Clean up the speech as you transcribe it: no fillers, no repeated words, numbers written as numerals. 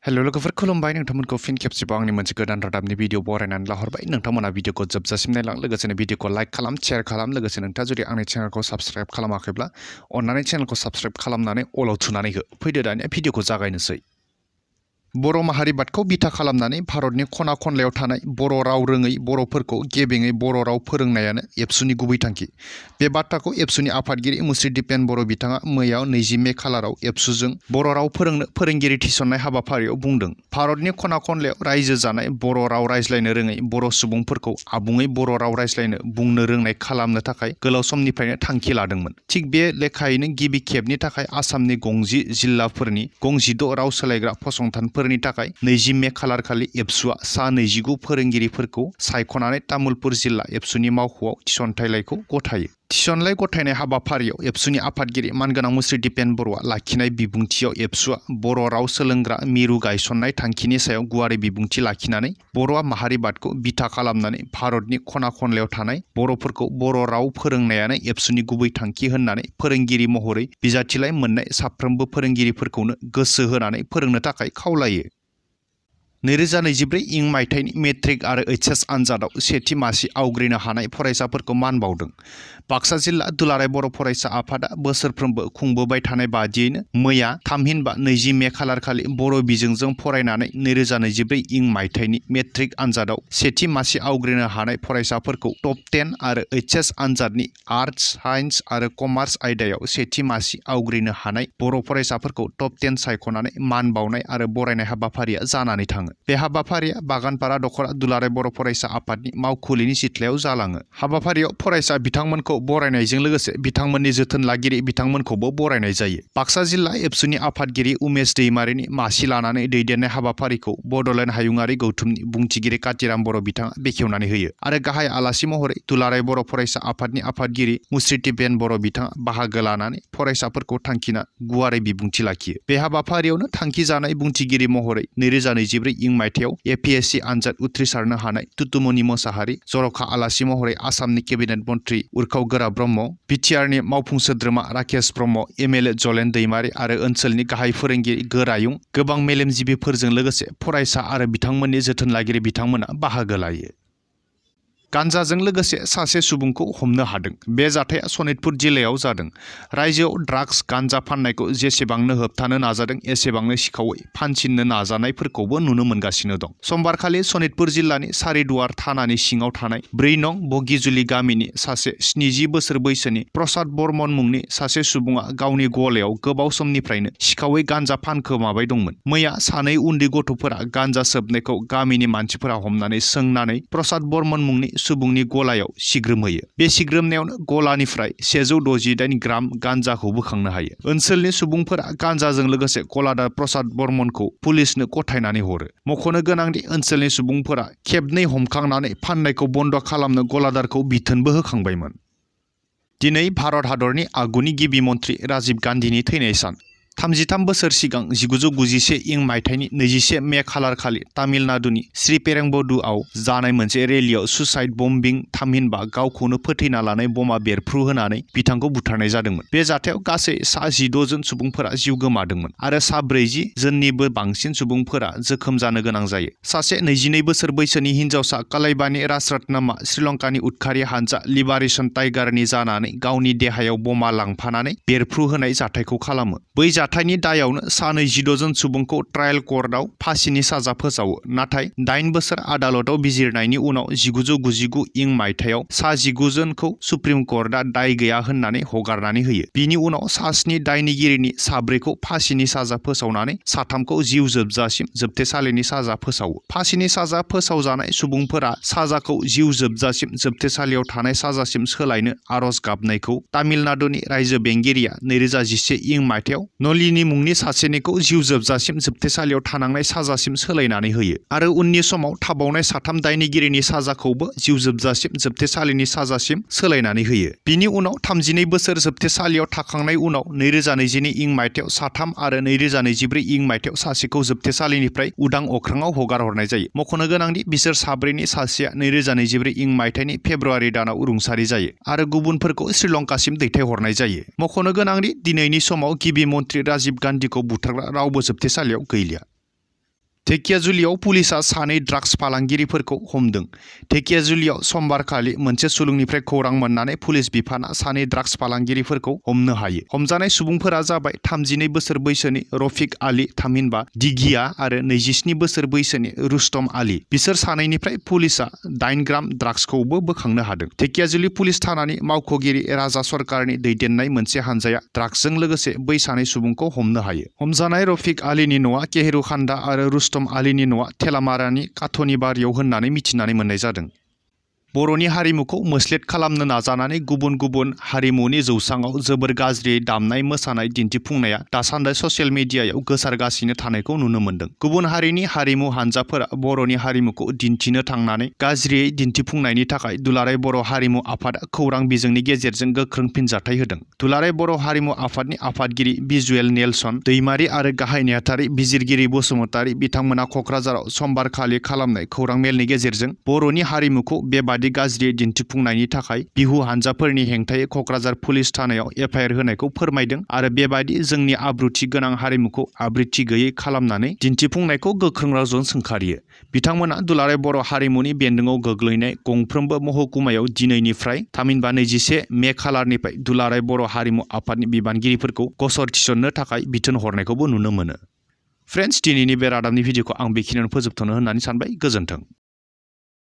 हेल' लोगोफोर खुलुमबाय नोंथांमोनखौ फिन खेबसेबाव आंनि मोनसे गोदान रादाबनि भिडिअ बरायनानै लाहरबाय नोंथांमोना भिडिअखौ जोबजासिम नायलां लोगोसेनो भिडिअखौ लाइक खालाम शेयार खालाम लोगोसे नोंथाङा जुदि आंनि चेनेलखौ साबस्क्राइब खालामाखैब्ला अन्नानै चेनेलखौ साबस्क्राइब खालामनानै अलाव थुनानै हो फैदो दानिया भिडिअखौ जागायनोसै बर' माहारिबादखौ बिथा खालामनानै भारतनि खना खनलायाव थानाय बर' राव रोङै बर'फोरखौ गेबेङै बर' राव फोरोंनायानो एबसुनि गुबै थांखि। बे बाथ्राखौ एबसुनि आफादगिरि मुस्रि दिपेन बर' बिथाङा मैया 20 मे खालाराव एबसुजों बर' राव फोरोंनो फोरोंगिरि थिसननाय हाबाफारियाव बुंदों। भारतनि खना खनलायाव रायजो जानाय बर' राव रायज्लायनो रोङै बर' सुबुंफोरखौ आबुङै बर' राव रायज्लायनो बुंनो रोंनाय खालामनो थाखाय गोलाव समनिफ्रायनो थांखि लादोंमोन। थिग बे लेखायैनो गिबि खेबनि थाखाय आसामनि 60 जिल्लाफोरनि 62 राव सोलायग्रा फसंथानफोरनि थाखाय 20 मे खालार खालि एबसुआ सा 29 फोरोंगिरिफोरखौ सायख'नानै तामुलपुर जिल्ला एबसुनि मावख'आव थिसनथाइलाइखौ गथायो। थिसनलाइ गथायनाय हाबाफारियाव एबसुनि आफादगिरि मानगोनां मुस्रि दिपेन बर'आ लाखिनाय बिबुंथियाव एबसुआ बर' राव सोलोंग्रा मिरु गायसननाय थांखिनि सायाव गुवारै बिबुंथि लाखिनानै बर' माहारिबादखौ बिथा खालामनानै भारतनि खना खनलायाव थानाय बर'फोरखौ बर' राव फोरोंनायानो एबसुनि गुबै थांखि होननानै फोरोंगिरि महरै बिजाथिलाइ मोननाय साफ्रोमबो फोरोंगिरिफोरखौनो गोसो होनानै फोरोंनो थाखाय खावलायो। 2024 इं मायथाइनि मेट्रिक आरो एचएस आनजादाव सेथि मासि आवग्रिनो हानाय फरायसाफोरखौ मान बावदों। बाक्सा जिल्ला दुलाराय बर' फरायसा आफादा बोसोरफ्रोमबो खुंबोबाय थानाय बादियैनो मैया थामहिनबा 20 मे खालार खालि बर' बिजोंजों फरायनानै 2024 इं मायथाइनि मेट्रिक आनजादाव सेथि मासि आवग्रिनो हानाय फरायसाफोरखौ टप 10 आरो एचएस आनजादनि आर्टस, साइन्स आरो कमार्स आयदायाव सेथि मासि आवग्रिनो हानाय बर' फरायसाफोरखौ टप 10 सायख'नानै मान बावनाय आरो बरायनाय हाबाफारिया जानानै थाङो। बे हाबाफारिया बागानपारा दख'रा दुलाराय बर' फरायसा आफादनि मावखुलिनि सिथ्लायाव जालाङो। हाबाफारियाव फरायसा बिथांमोनखौ बरायनायजों लोगोसे बिथांमोननि जोथोन लागिरि बिथांमोनखौबो बरायनाय जायो। बाक्सा जिल्ला एबसुनि आफादगिरि उमेश दैमारिनि मासि लानानै दैदेननाय हाबाफारिखौ बड'लेण्ड हायुङारि गौथुमनि बुंथिगिरि कातिराम बर' बिथाङा बेखेवनानै होयो आरो गाहाय आलासि महरै दुलाराय बर' फरायसा आफादनि आफादगिरि मुस्रि दिपेन बर' बिथाङा बाहागो लानानै फरायसाफोरखौ थांखिना गुवारै बिबुंथि लाखियो। बे हाबाफारियावनो थांखि जानाय बुंथिगिरि महरै 2024 इं मायथाइयाव एपिएससि आनजाद उथ्रिसारनो हानाय तुतुमनि मोसाहारि, जर'खा आलासि महरै आसामनि केबिनेट मन्त्रि उर्खाव गोरा ब्रह्म, बिटिआरनि मावफुं सोद्रोमा राकेश ब्रह्म, एमएलए जलेन दैमारि आरो ओनसोलनि गाहाय फोरोंगिरि गोरायुं गोबां मेलेमजिबिफोरजों लोगोसे फरायसा आरो बिथांमोननि जोथोन लागिरि बिथांमोना बाहागो लायो। गान्जाजों लोगोसे सासे सुबुंखौ हमनो हादों। बे जाथाया सनितपुर जिल्लायाव जादों। रायजोआव ड्राग्स गान्जा फाननायखौ जेसेबांनो होबथानो नाजादों एसेबांनो सिखावै फानसिननो नाजानायफोरखौबो नुनो मोनगासिनो दं। समबारखालि सनितपुर जिल्लानि सारिदुवार थानानि सिङाव थानाय 4 नं बगिजुलि गामिनि सासे 70 बोसोर बैसोनि प्रसाद बर्मन मुंनि सासे सुबुङा गावनि गलायाव गोबाव समनिफ्रायनो सिखावै गान्जा फानखोमाबाय दंमोन। मैया सानै उन्दै गथ'फोरा गान्जा सोबनायखौ गामिनि मानसिफोरा हमनानै सोंनानै प्रसाद बर्मन मुंनि सुबुंनि गलायाव सिग्रोमहैयो। बे सिग्रोमनायावनो गलानिफ्राय 168 ग्राम गान्जाखौ बोखांनो हायो। ओनसोलनि सुबुंफोरा गान्जाजों लोगोसे गलादार प्रसाद बर्मनखौ पुलिसनो गथायनानै हरो। मख'नो गोनांदि ओनसोलनि सुबुंफोरा खेबनै हमखांनानै फाननायखौ बन्द' खालामनो गलादारखौ बिथोनबो होखांबायमोन। दिनै भारत हादरनि आगुनि गिबि मन्त्रि राजीव गान्धीनि थैनाय सान। 33 बोसोर सिगां 1991 इं मायथाइनि 21 मे खालार खालि तामिलनाडुनि श्रीपेरेम्बदुआव जानाय मोनसे रेलियाव सुसाइड बम्बिं थामहिनबा गावखौनो फोथैना लानाय बमा बेरफ्रु होनानै बिथांखौ बुथारनाय जादोंमोन। बे जाथायाव गासै सा 16 जन सुबुंफोरा जिउ गोमादोंमोन आरो सा 40 जननिबो बांसिन सुबुंफोरा जोखोम जानो गोनां जायो। सासे 22 बोसोर बैसोनि हिनजावसा कलैबानि राजरत्नमआ श्रीलंकानि उदखारि हानजा लिबारेशन टाइगारनि जानानै गावनि देहायाव बमा लांफानानै बेरफ्रु होनाय जाथायखौ खालामो। बै जाथायनि दायावनो सा 26 जन सुबुंखौ ट्रायल कर्टआव फासिनि साजा फोसावो। नाथाय 8 बोसोर आदालताव बिजिरनायनि उनाव 1999 इं मायथाइयाव सा 19 जनखौ सुप्रिम कर्टआ दाय गैया होननानै हगारनानै होयो। बिनि उनाव सा 7 दायनिगिरिनि सा 4खौ फासिनि साजा फोसावनानै सा 3खौ जिउ जोबजासिम जोबथेसालिनि साजा फोसावो। फासिनि साजा फोसावजानाय सुबुंफोरा साजाखौ जिउ जोबजासिम जोबथेसालियाव थानाय साजासिम सोलायनो आर'ज गाबनायखौ तामिलनाडुनि रायजो बेंगिरिया 2011 इं मायथाइयाव नलिनी मुंनि सासेनिखौ जिउ जोबजासिम जोबथेसालियाव थानांनाय साजासिम सोलायनानै होयो आरो उननि समाव थाबावनाय सा 3 दायनिगिरिनि साजाखौबो जिउ जोबजासिम जोबथेसालिनि साजासिम सोलायनानै होयो। बिनि उनाव 32 बोसोर जोबथेसालियाव थाखांनाय उनाव 2022 इं मायथाइयाव सा 3 आरो 2024 इं मायथाइयाव सासेखौ जोबथेसालिनिफ्राय उदां अख्राङाव हगार हरनाय जायो। मख'नो गोनांदि बिसोर साब्रैनि सासेया 2024 इं मायथाइनि फेब्रुवारि दानाव रुंसारि जायो आरो गुबुनफोरखौ श्रीलंकासिम दैथायहरनाय जायो। मख'नो गोनांदि दिनैनि समाव गिबि मन्त्रि राजीव गान्धीखौ बुथारग्रा रावबो जोबथेसालियाव गैलिया। धेकियाजुलियाव पुलिसआ सानै ड्राग्स फालांगिरिफोरखौ हमदों। धेकियाजुलियाव समबारखालि मोनसे सुलुंनिफ्राय खौरां मोननानै पुलिस बिफाना सानै ड्राग्स फालांगिरिफोरखौ हमनो हायो। हमजानाय सुबुंफोरा जाबाय 32 बोसोर बैसोनि रफिक आली थामहिनबा दिघिया आरो 27 बोसोर बैसोनि रुस्तम आली। बिसोर सानैनिफ्राय पुलिसआ 8 ग्राम ड्राग्सखौबो बोखांनो हादों। धेकियाजुलि पुलिस थानानि मावख'गिरि राजा सरकारनि दैदेननाय मोनसे हानजाया ड्राग्सजों लोगोसे बै सानै सुबुंखौ हमनो हायो। हमजानाय रफिक आलीनि न'आ केहेरुखान्दा आरो रुस्तम आलीनि न'आ थेलामारानि काथनि बारियाव होननानै मिथिनानै मोननाय जादों। बर'नि हारिमुखौ मोस्लेट खालामनो नाजानानै गुबुन गुबुन हारिमुनि जौसाङाव जोबोर गाज्रियै दामनाय मोसानाय दिन्थिफुंनाया दासान्दि ससियेल मिडियायाव गोसारगासिनो थानायखौ नुनो मोन्दों। गुबुन हारिनि हारिमु हानजाफोरा बर'नि हारिमुखौ दिन्थिनो थांनानै गाज्रियै दिन्थिफुंनायनि थाखाय दुलाराय बर' हारिमु आफादा खौरां बिजोंनि गेजेरजों गोख्रों फिनजाथाय होदों। दुलाराय बर' हारिमु आफादनि आफादगिरि भिजुएल नेलसन दैमारि आरो गाहाय नेहाथारि बिजिरगिरि बसुमतारी बिथांमोना क'क्राझाराव समबारखालि खालामनाय खौरां मेलनि गेजेरजों बर'नि हारिमुखौ बेबादि गाज्रियै दिन्थिफुंनायनि थाखाय बिहु हानजाफोरनि हेंथायै क'क्राझार पुलिस थानायाव एफआइआर होनायखौ फोरमायदों आरो बेबादि जोंनि आब्रुथि गोनां हारिमुखौ आब्रुथि गैयै खालामनानै दिन्थिफुंनायखौ गोख्रों रावजों सोंखारियो। बिथांमोना दुलाराय बर' हारिमुनि बेन्दोंआव गोग्लैनाय गंफ्रोमबो महकुमायाव दिनैनिफ्राय थामहिनबा 21 मे खालारनिफ्राय दुलाराय बर' हारिमु आफादनि बिबानगिरिफोरखौ गसर थिसननो थाखाय बिथोन हरनायखौबो नुनो मोनो। फ्रेन्ड्स, दिनैनि बे रादाबनि भिडिअखौ आं बेखिनियावनो फोजोबथ'नो होननानै सानबाय। गोजोन्थों।